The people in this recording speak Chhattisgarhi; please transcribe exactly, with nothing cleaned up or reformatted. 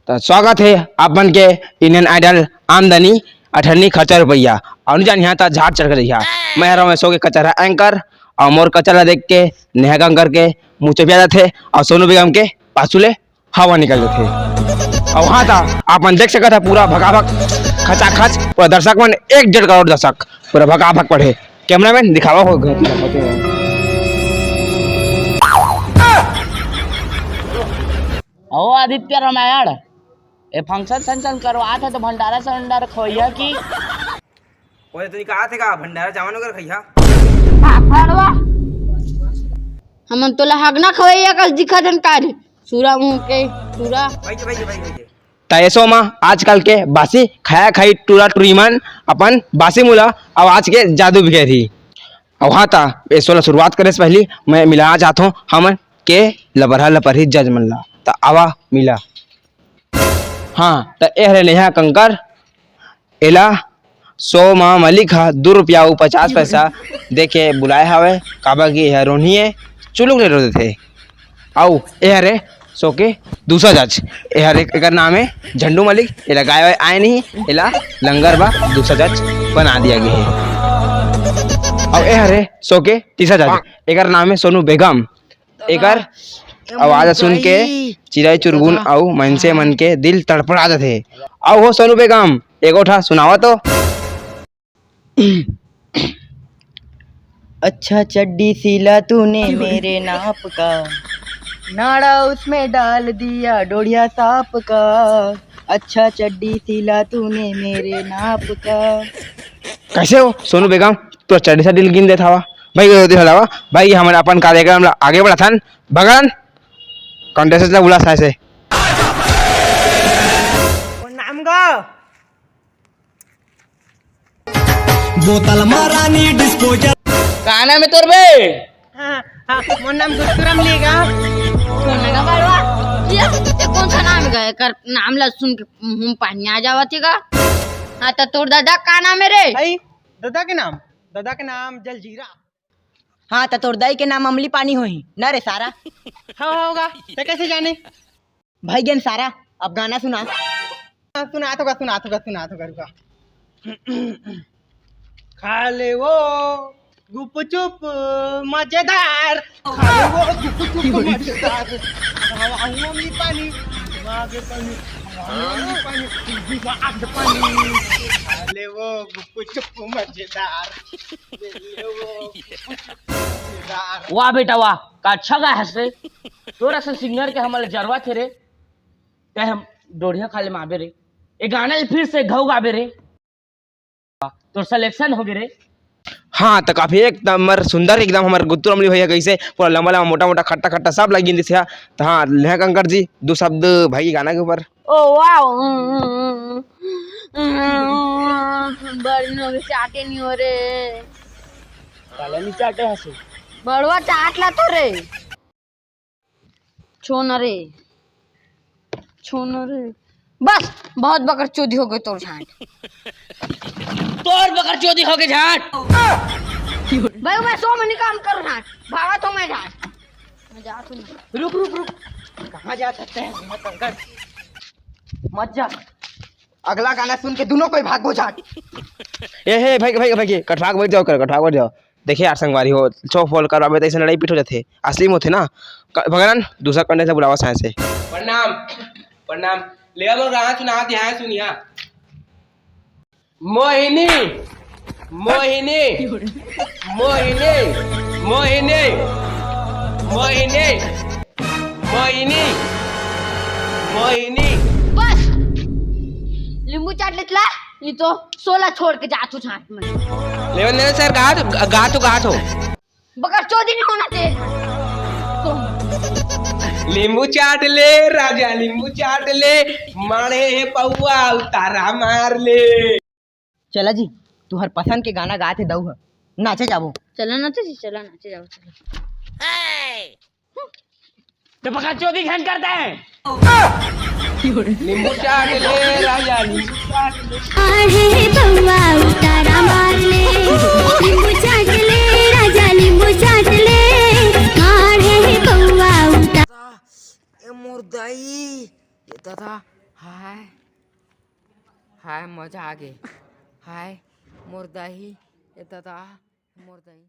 त स्वागत हे आप मन के Indian Idol आमदनी अठन्नी खर्चा रुपया। अउ नइ जानिहा त झाट चढ़ के जइहा। मैं हरंव ए show के कचरा anchor, अउ मोर कचरा ला देख के नेहा कंकर के मुँह चपिया जाथे, अउ सोनू बेगम के पाछू ले हवा निकल जाथे। अउ हाँ त आप मन देख सकत हा पूरा भकाभक खचाखच, पूरा दर्शक मन एक डेढ़ करोड़ दर्शक पूरा भकाभक पड़े। Cameraman दिखावा हो। ओ आदित्य रामायण, ए function संक्शन करवात हे त भंडारा संडारा खवइया कि? ओए, तू कहा थे का भंडारा चावल वगैरह खइया? भागवा। हमन तोला हगना खवइया कस दिखत हन का रे? सूरा मुंह के, सूरा। भाई के, भाई के, भाई के, भाई के। त ए show म आजकल के बासी खाया खाई टूरा टूरी मन अपन बासी मुंह ला अउ आज के जादू बिखेरही। अउ हाँ त ए show ला शुरुआत करे से पहिली मैं मिलाना चाहत हूँ हमन के लपरहा लपरही judge मन ला। त आवा मिला। हाँ, त ए हरे नेहा कंकर, एला show म मालिक ह दू रुपया अउ पचास पैसा दे के बुलाए हवय, काबर कि एह रोनही ए, चुलुक ले रो देथे। अउ ए हरे show के दूसरा judge, ए हरे, एकर नाम हे झंडू मलिक, एला गाय वाय आय नहीं, एला लंगर बा दूसरा judge बना दिया गे हे। अउ ए हरे show के तीसरा judge, एकर नाम हे सोनू बेगम। एकर आवाज सुन के चिरई चुरगुन अउ मनसे मन के दिल तड़पड़ा जथे। अउ हो सोनू बेगम, एगो ठा सुनावा तो। अच्छा चड्डी सिला तूने मेरे नाप का, नाड़ा उसमें डाल दिया डोढ़िया सांप का। अच्छा चड्डी सिला तूने मेरे नाप का। कैसे हो सोनू बेगम, तोर चड्डी सड्डी ल गिन देत हवा। भाई, ओदे हलावा। भाई, हमन अपन कार्यक्रम ला आगे बढ़ाथन। भगन, contestant ला बुला साय से। नाम गा? बोतल मा रानी disposal। का नाम हे तोर बे? हाँ, हाँ, मोर नाम गुत्तुराम लेगा। सोने का बड़वा, ये, ये कौन सा नाम हे? एकर नाम ला सुन के मुंह में पानी आ जावत हे गा। हाँ, त तोर दादा का नाम हे रे? भाई, दादा के नाम, दादा के नाम जलजीरा। हाँ, त तोर दाई के नाम अमली पानी होही, ना रे सारा? हाँ, होगा, ते कैसे जाने? भाई गेन सारा, अब गाना सुना। हाँ, सुना तो गा, सुना तो गा, सुना तो गा, रुका। खा ले वो गुपचुप मजेदार, खा ले वो गुपचुप मजेदार। आऊ अमली पानी, आगे पानी, आऊ अमली पानी, आगे पानी। खा ले वो गुपचुप मजेदार, ले ले वो गुपचुप मजेदार। वाह बेटा वाह, का अच्छा गाय हस रे। तोर असन singer के हमर जरवा थे रे। ते हम डोढ़िया खा ले माबे रे। ए गाना ल फिर से घऊ गाबे रे। तोर selection होगे रे। हाँ, त काफी एक नंबर सुंदर एकदम हमर गुत्तुराम अमली भैया कइसे पूरा लंबा लंबा मोटा मोटा खट्टा खट्टा सब लगिन दिस। त हाँ, नेहा कंकर जी दू शब्द भाई गाना के ऊपर। Oh wow. बड़ दिन होगे चाटे नहीं हो रे। काला नहीं चाटे हसे। बड़वा चाट ला तो रे। छोन रे, छोन रे। बस, बहुत बकचोदी होगे तोर झांट। तोर बकचोदी होगे झांट। भाई, मैं show में नहीं काम करूँ झांट, भागत हूँ मैं झांट। मैं जात हूँ। रुक, रुक, रुक। कहाँ जा सकते हैं? मत जा। अगला गाना सुन के दोनों कोई भागो झांट। ए हे, भाई, भाई, भाई, कटफाक बैठ जाओ कर, कटफाक बैठ जाओ। देखे यार संगवारी हो, show fall करवाबे त अइसे लड़ाई पीट हो जाथे। असली में होथे ना। क-, भगनन, दूसरा contestant ला बुलावा साय से। प्रणाम, प्रणाम। ले अब गाना सुना, ध्यान सुनिया। मोहिनी, मोहिनी, मोहिनी, मोहिनी, मोहिनी, मोहिनी, मोहिनी। बस, नींबू चाट लेत ला, नहीं तो show ला छोड़ के जात हूँ झांट में। लेवन देवन सर, गा तो, गा तो, गा तो। बकचोदी नहीं होना चाहिए। नींबू चाट ले राजा, नींबू चाट ले, मारे हे पौआ उतारा मार ले। चला जी, तुहर पसंद के गाना गात हे दऊ ह, नाचे जाबो। चला नाचे जी, चला नाचे जाबो, चला। तो बकचोदी घन करता है। नींबू चाट ले राजा, नींबू चाट ले। अरे बउआ उतारा मार ले, नींबू चाट ले राजा, नींबू चाट ले। अरे बउआ उतारा। ए मोर दाई, ए दादा, हाय, हाय, मजा आ गे। हाय, मोर दही, ए दादा, मोर दही।